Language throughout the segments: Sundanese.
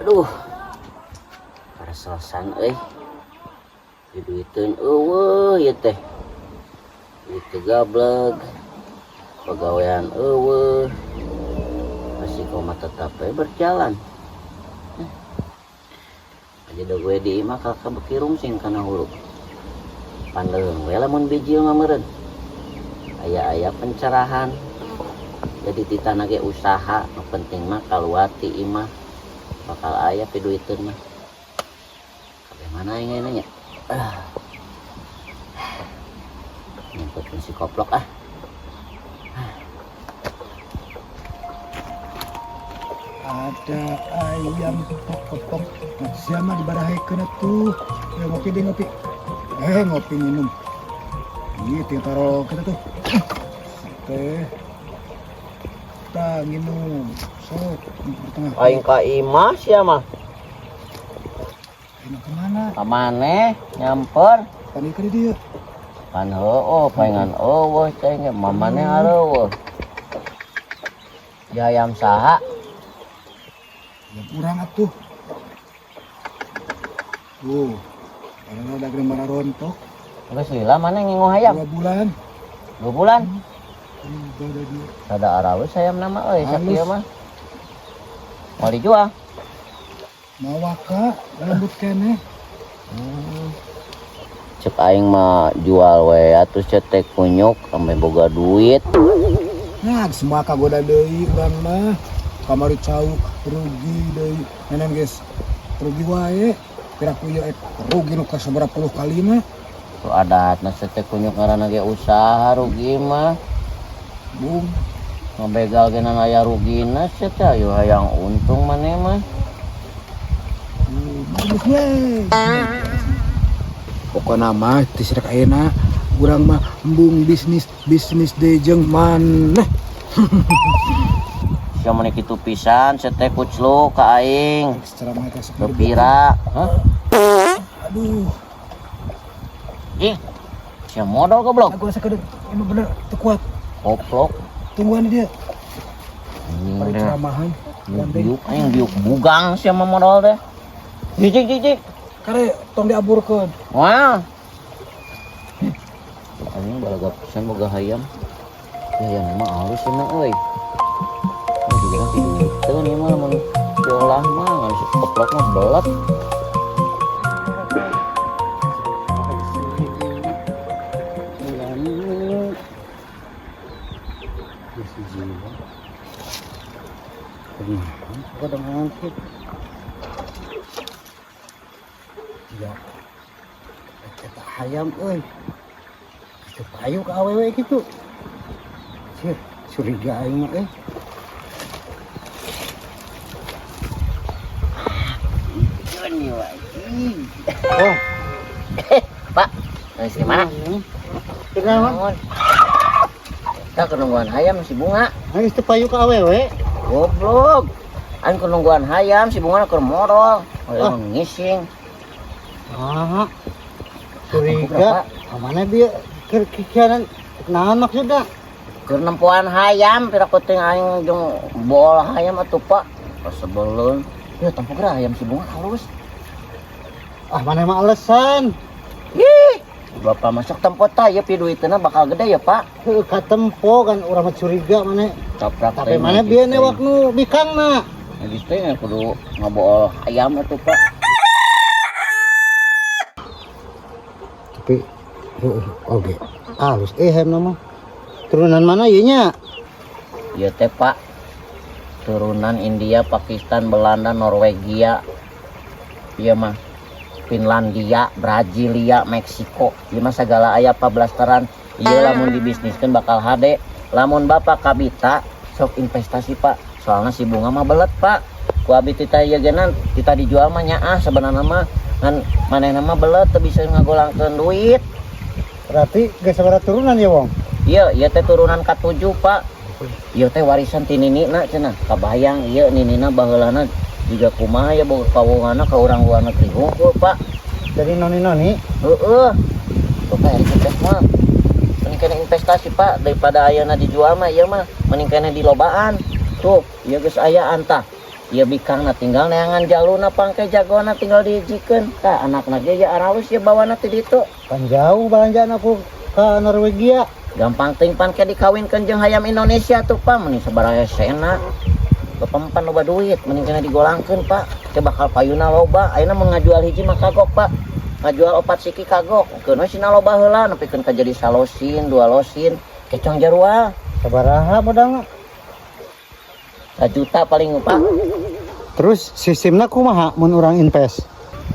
Aduh. Kareselesan euy. Diduiteun euweuh ieu teh. Duit teu gableg. Pagawean euweuh. Masih koma tetap we berjalan. Aja da gue di imah kakak beki rungsing kana hulu. Pandeung we lamun bijil mah meureun. Aya-aya pencerahan. Jadi titana ge usaha, nu penting mah kaluar ti imah. Bakal aya piduiteun mah. Bagaimana aing ayeuna nya? Ah. Nyemputkeun si koplok ah. Ada ayam pok-pok. Nah, siapa dibarahekeun atuh? Ya ngopi deh ngopi. Ngopi minum. Iya, tinggal taruh kita tuh. Teh. Kita minum. Sok, di tengah. Aing ka imah sia mah. Aing kemana? Ka maneh nyamper. Tadi ke dia. Pan heueuh paingan eueuh teh nya mamane areueuh. Ya ayam saha? Ya kurang atuh. Tuh. Karena ada marah rontok. Geus lila maneh ngingu hayam? 2 bulan. 2 bulan? Udah ada dia. Sada arawus hayam nama euy sakieu Halus. Mah. Mau dijual? Mawaka lembut keneh. Cek aing mah jual we atuh cetek kunyuk ame boga duit. Nah, semua kagoda deui urang mah. Kamari cau rugi deui. Nenen geus rugi wae. Piraku ieu rugi nu ka sabaraha puluh kali mah. Tuh adatna cetek kunyuk ngaranna ge usaha rugi mah. Bung, Ngabegal ge aya rugina sia teh ayo hayang untung maneh mah. Bagus we. Pokona mah ti sirek ayeuna urang mah embung bisnis bisnis deui jeung maneh. Sia mah kitu pisan cetek kucluk ka aing. Secara mah teh sok Kepira? Hah? Aduh, Ih. Sia modal goblok. aku asa kedut emang bener teu kuat. Koplok. Tungguan dia. Anjing Bari deh. ceramahan. Biuk aing biuk bugang sia mah modal teh. Cicik cicik. Kare tong diaburkeun. Wah. Anjing balaga pisan boga hayam. Ya hayam mah halus mah euy. Ini juga kan tiduiteun ieu mah lamun diolah mah ngan si koplok mah belet. Ya. Eta hayam euy. Kitu payu ka awewe kitu. Sir, curiga aing mah euy. Oh. Pak, dari mana? Kenapa? Kita kenungguan hayam si bunga. Aing teu payu ka awewe. Goblok. Aing kenungguan hayam si bunga keur modol. Hayam ngising. Ah, curiga. Kamana dia keur kikianan naon maksudna? Keur nempoan hayam pira kuting aing jeung bol hayam atuh Pak. Kasebeleun. Ya tempo geura hayam si bunga halus. Ah, mana mah alasan. Ih, Bapak masuk tempo tah ya piduiteuna bakal gede ya Pak. Heuh katempo kan urang mah curiga mana. Toprak Tapi mana bieu newak nu bikangna. Geus teh kudu ngabool hayam atuh Pak. Tapi heuh oge halus hayam mah. Turunan mana ieu nya? Ieu teh Pak. Turunan India, Pakistan, Belanda, Norwegia. Ieu mah Finlandia, Brasilia, Meksiko. Ieu mah sagala aya pablasteran. Ieu lamun dibisniskeun bakal hade. Lamun Bapak kabita sok investasi Pak. Soalna si bunga mah belet Pak. Ku abi tita ieu genan tita dijual mah nyaah sebenarna mah ngan manehna mah belet teu bisa ngagolangkeun duit. Berarti geus sabaraha turunan ya, Wong? Ieu ieu teh turunan ka-7 Pak. Ieu teh warisan ti ninina cenah. Kabayang ieu ninina baheulana jiga kumaha ya boga kawunganna ka urang luar negeri hungkul Pak. Jadi noni-noni? Heeh. Bapak hari sukses mah. Mending kena investasi Pak daripada ayeuna dijual mah ieu mah mending kena dilobaan. Tuh, ieu geus ayaan tah. Ieu bikangna tinggal neangan jaluna pangke jagona tinggal dihijikeun. Tah, anakna ge ya aralus ya bawana ti ditu. Pan jauh belanjaan aku ke Norwegia. Gampang teuing pan ke dikawinkeun jeung hayam Indonesia tuh, Pak, mending sabaraha sena. Bapak mah pan loba duit, mending kena digolangkeun, Pak. Teh bakal payuna loba. Ayeuna mun ngajual hiji mah kagok, Pak. Ngajual opat siki kagok. Keun we sina loba heula nepikeun ka jadi salosin, dua losin, kecong jarual. Sabaraha modalna? Sajuta paling, Pak. Terus sistemna kumaha mun urang invest?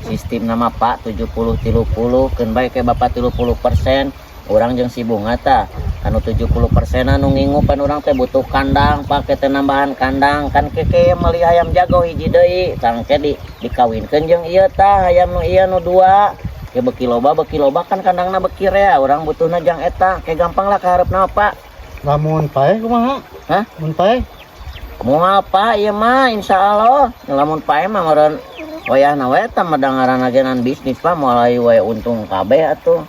Sistem nama, Pak, 70 30, keun bae ke Bapak 30%, urang jeung si Bunga tah anu 70% anu ngingu. Pan urang teh butuh kandang, Pak, teh nambahan kandang kan keke meuli hayam jago hiji deui tangke di dikawinkeun jeung ieu tah hayam nu ieu nu dua ke beuki loba kan kandangna beuki rea. Urang butuhna jang eta ke gampang lah kaharepna, Pak. Lamun paeh kumaha? Hah? Mun paeh? Moal, Pak, ieu mah insyaallah. Lamun paeh mah meureun wayahna we eta mah dangaran agenan bisnis, Pak, mulai wae untung kabeh atuh.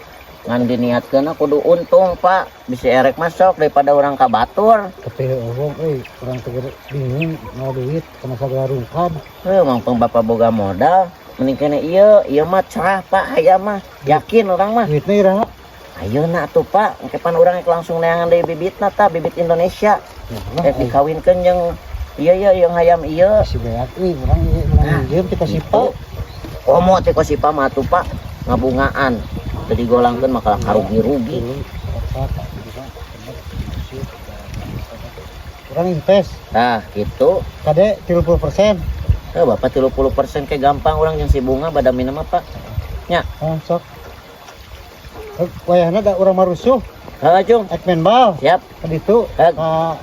Ngan diniatkeun kudu untung, Pak. Bisa erek masuk daripada urang ka batur. Tapi eueuh euy, urang teh bingung mau duit kana sagala rungkad. Heuh, mangpeng Bapak boga modal, mending kene ieu, ieu mah cerah, Pak, hayam mah. Yakin urang mah. Duitna iraha? Ayeuna atuh, Pak, engke pan urang rek langsung neangan deui bibitna tah, bibit Indonesia. Ya. Rek dikawinkeun jeung ieu ieu jeung hayam ieu. Si beak euy, urang ieu menang Nah, minjem ti Kosipa. gitu. Komo teh Kosipa mah atuh, Pak, ngabungaan. Teu digolangkeun mah kalah karugi-rugi. Urang invest. Nah, gitu. Kade 30%. Eh, Bapak 30% kayak gampang, urang jeung si Bunga badamina mah, Pak. Nya. Ah, sok. Eh, wayahna da urang marusuh, Heuh, Cung. ek main bal. Siap. Ka ditu. Heg. Ka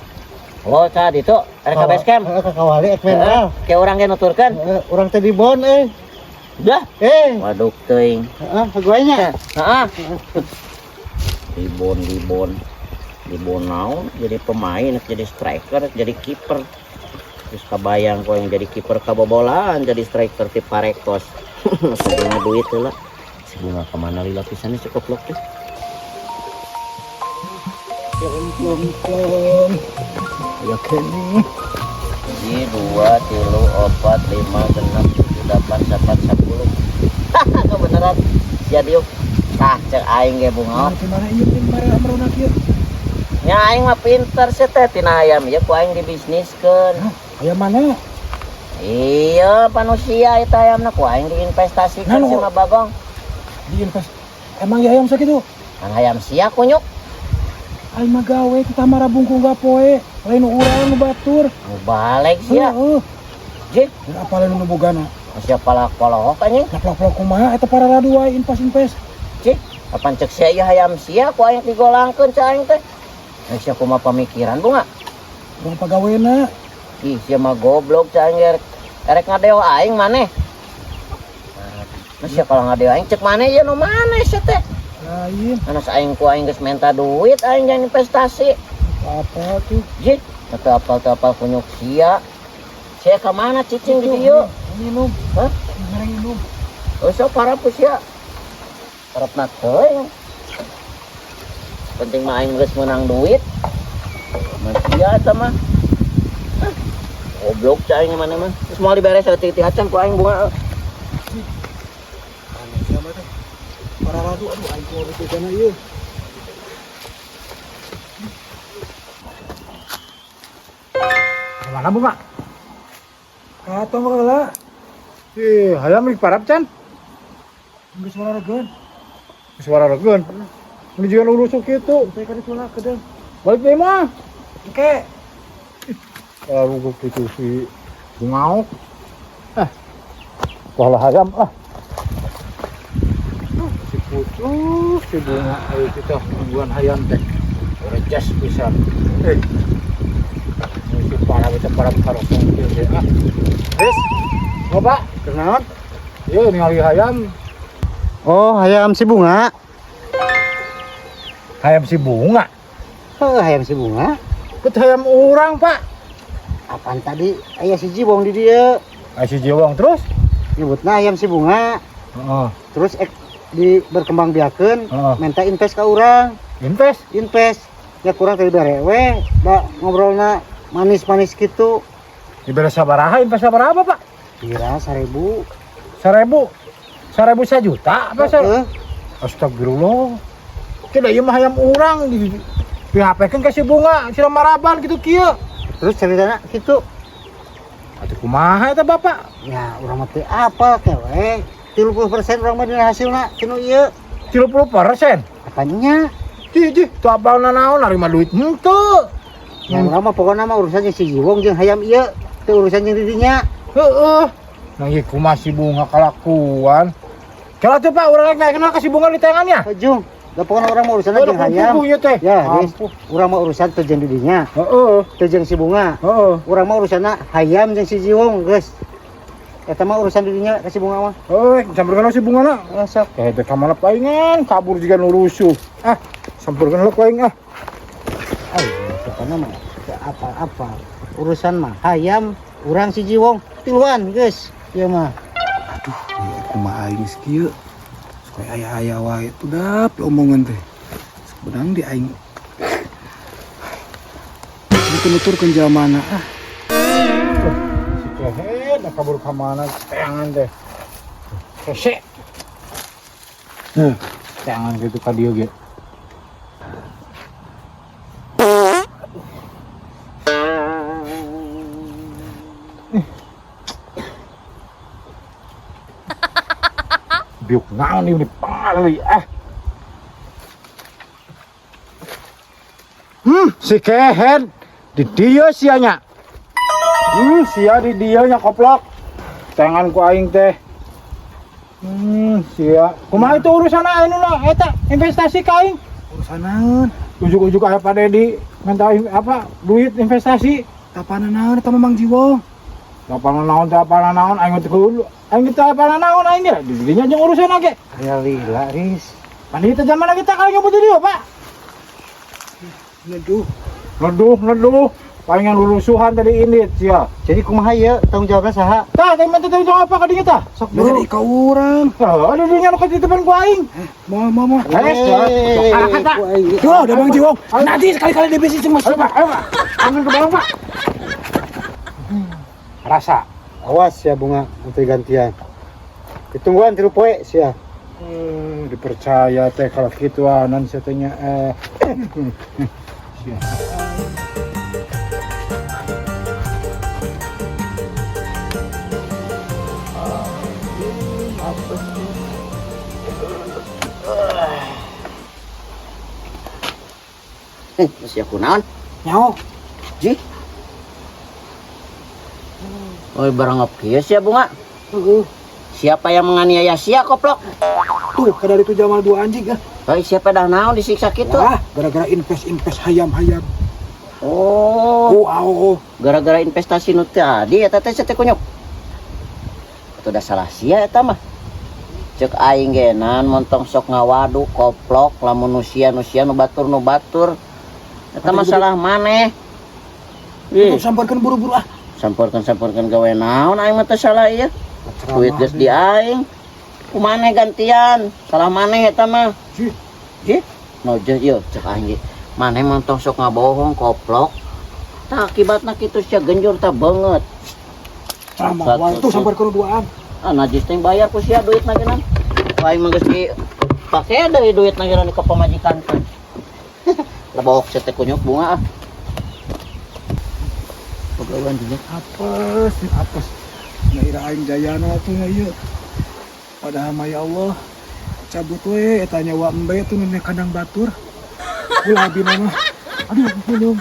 Oh, ka ditu rek ka base camp. Heeh, ka Kawali ek main bal. Kayak urang ge nuturkeun. Heeh, urang teh di bon euy. Dah. Eh, Waduh teuing. heeh, haguai nya. Heeh. Dibon dibon. Dibon naon? Jadi pemain, jadi striker, jadi kiper. Terus kabayang kok yang jadi kiper kabobolaan, jadi striker ti parekos. Sebenarnya duit lah. Si Bunga kemana lila pisan si goblok teh. Plong plong plong. Ya kene. Hiji, dua, tilu, opat, lima, genep, tujuh, delapan, delapan, 10. Haha, kebeneran. Sia diuk. Tah, cek aing ge, Bunga. Gimana ieu teh mare amrona kieu? Nya aing mah pinter sih teh tina hayam ieu ku aing dibisniskeun. Hayam mana? Iya, panusia itu hayamna ku aing diinvestasikeun Nah, si mah Bagong. Diinvest. Emang ya hayam sakitu? Kan hayam sia kunyuk. Aing mah gawe kita marah bungkung gapoe. Lain urang nu batur. Nu balik sia. Heeh. Jih, Dan apa lain nu bogana? sia palak-palok anjing. Naplak-plak kumaha eta para radu wae invest-invest. Cih, kapan cek sia ieu hayam sia ku aing digolangkeun cek aing teh. Nah, sia kumaha pamikiran, Bunga? Urang pagawena. Ih, sia mah goblok cek aing erek erek ngadeo aing maneh. Nah, sia kalau ngadeo aing cek maneh ieu nu maneh sia teh. Lain. Anas aing ku aing geus menta duit aing jangan investasi. Apa tuh? Jih, teu apal-teu apal kunyuk sia. Sia ka mana cicing di dieu? Minum. Hah? Ngereng minum. Oh, sok parap sia. Parapna teuing. Penting mah aing geus meunang duit. Mah sia eta mah. Hah, goblok cai aing mana mah. Terus moal diberes saeutik acan ku aing, Bunga. Aneh siapa teh? Para radu aduh aing kumaha mikirkeunna ieu. Mana Bunga? Katong heula. Ih, hayam milik parap can. Geus wararageun. Suara regeun. Ini juga nu rusuk kitu. Teh ka ditu lah kedeung. Balik deui mah. Engke. Kalau ruguk itu si Bungaok. Ah. Wah hayam ah. Si putus si Bunga ayo kita nungguan hayam teh. Rejas pisan. Eh. Si para beta para para kieu teh ah. Wis. Bapak, Kenaon? Ieu ningali hayam. Oh, hayam si Bunga. Hayam si Bunga. Heuh, hayam si Bunga. Ket hayam urang, Pak. Apaan tadi aya si Jibong di dieu? Ay si Jiwong terus? Nyebutna hayam si Bunga. Heeh. Terus ek di berkembang biakeun, Heeh. minta invest ka urang. Invest. Invest. Ya kurang tadi bere we, da ngobrolna manis-manis gitu. Dibere sabaraha, invest sabaraha, Bapak? Kira 1000. 1000. 1000 sajuta apa sa? Heeh. Astagfirullah. Tidak, ieu mah hayam urang di PHP-keun ka si Bunga, si maraban gitu kieu. Terus ceritana kitu. Atuh kumaha eta, Bapak? Ya, urang mah teu apa teh we. 30% urang mah dina hasilna tinu ieu. 30%. Apanya? Jih, jih, teu apal naon narima duit henteu. Ya, urang mah pokokna mah urusan jeung si Jiwong jeung hayam ieu, teu urusan jeung didinya. Heeh. Nah, ieu kumaha si Bunga kalakuan. Kalau tuh, Pak, urang rek naik kenal ka si Bunga di tangannya. Ujung, da pokokna urang mah urusan jeung hayam. Ieu teh. Ya, Riz, urang mah urusan teu jeung didinya, teu jeung si Bunga. Urang mah urusanna hayam jeung si Jiwong, geus. Eta mah urusan didinya ka si Bunga mah. Heuh, sampeurkeun si Bunga na. Eh, sok. Eh, teh ka mana paingan, kabur juga nu rusuh. Ah, sampeurkeun ku aing ah. Ay, pokokna mah teu apa-apa. Urusan mah hayam urang si Jiwong tiluan, geus. Ieu mah. Aduh, ieu kumaha aing geus kieu. Supaya aya-aya wae tuh dap omongan teh. Sebenang di aing. Nutur-nuturkeun jalmana ah. Si kehed dah kabur ka mana teangan teh. Hese. Teangan gitu ka dieu ge. Biuk naon ieu pangali ah. Si kehed di dieu sia nya. Sia di dieu nya koplok. Tangan ku aing teh. Sia. Kumaha itu urusan anu lah eta investasi ka aing? Urusan naon? Ujuk-ujuk aya Pak Dedi minta apa duit investasi. Tapana naon eta mah Mang Jiwong? Tapana naon, tapana naon aing teh kudu. Aing teh tapana naon aing ge. Di dinya jeung urusan ge. Ya lila, Riz. Pan ieu teh zaman kita kali nyebut di dieu, Pak. Neduh. Neduh, neduh. Palingan lulusuhan tadi ini sia. Jadi kumaha ieu tanggung jawabna saha? Tah, teh minta tanggung jawab apa ka dinya tah? Sok Jadi buru. ka urang. Tah, ada dinya nu ka titipan ku aing. Moal moal moal. Eh, kata. Tuh, udah Bang Jiwong. Nanti sekali-kali di bisnis jeung Mas. Ayo, Pak, ayo, Pak. Ambil ke bawah, Pak. Rasa. Awas ya Bunga, nanti gantian. Ditungguan 3 poe sia. Dipercaya teh kalau gituanan sia teh nya eh. Sia. Sia kunaon? Nyaho. Ji. Oi, barang kieu sia Bunga. Heeh. Siapa yang menganiaya sia koplok? Tuh, kada itu jamal dua anjing ah. Hei, siapa dah naon disiksa kitu? Wah, gara-gara invest-invest hayam-hayam. Oh, Oh, oh, oh. gara-gara investasi nu tadi eta teh teh kunyuk. Atuh dah salah sia eta mah. Cek aing ge nan montong sok ngawadu koplok lamun nu sia nu sia nu batur nu batur. Eta masalah maneh. Ih, Samparkeun buru-buru ah. samporkeun gawe naon aing mah teu salah ieu. Duit geus di aing. Kumaneh gantian? Salah maneh eta mah. Jih. Jih. No jeung ieu cek aing ge. Maneh mah tong sok ngabohong koplok. Tah akibatna kitu sia genjur tah beungeut. Ceramah wae tuh samparkeun duaan. Ah najis teh bayar ku sia duitna ge nan. Aing mah geus di pake deui duitna ge ka pamajikan teh. Lebok sia teh kunyuk Bunga ah. Pegawai dinya apes, apes. Nah, ira aing jayana tuh nya ieu. Padahal mah ya Allah, cabut we eta nyawa embe tuh nu kandang batur. Ulah abi mah. Aduh, belum.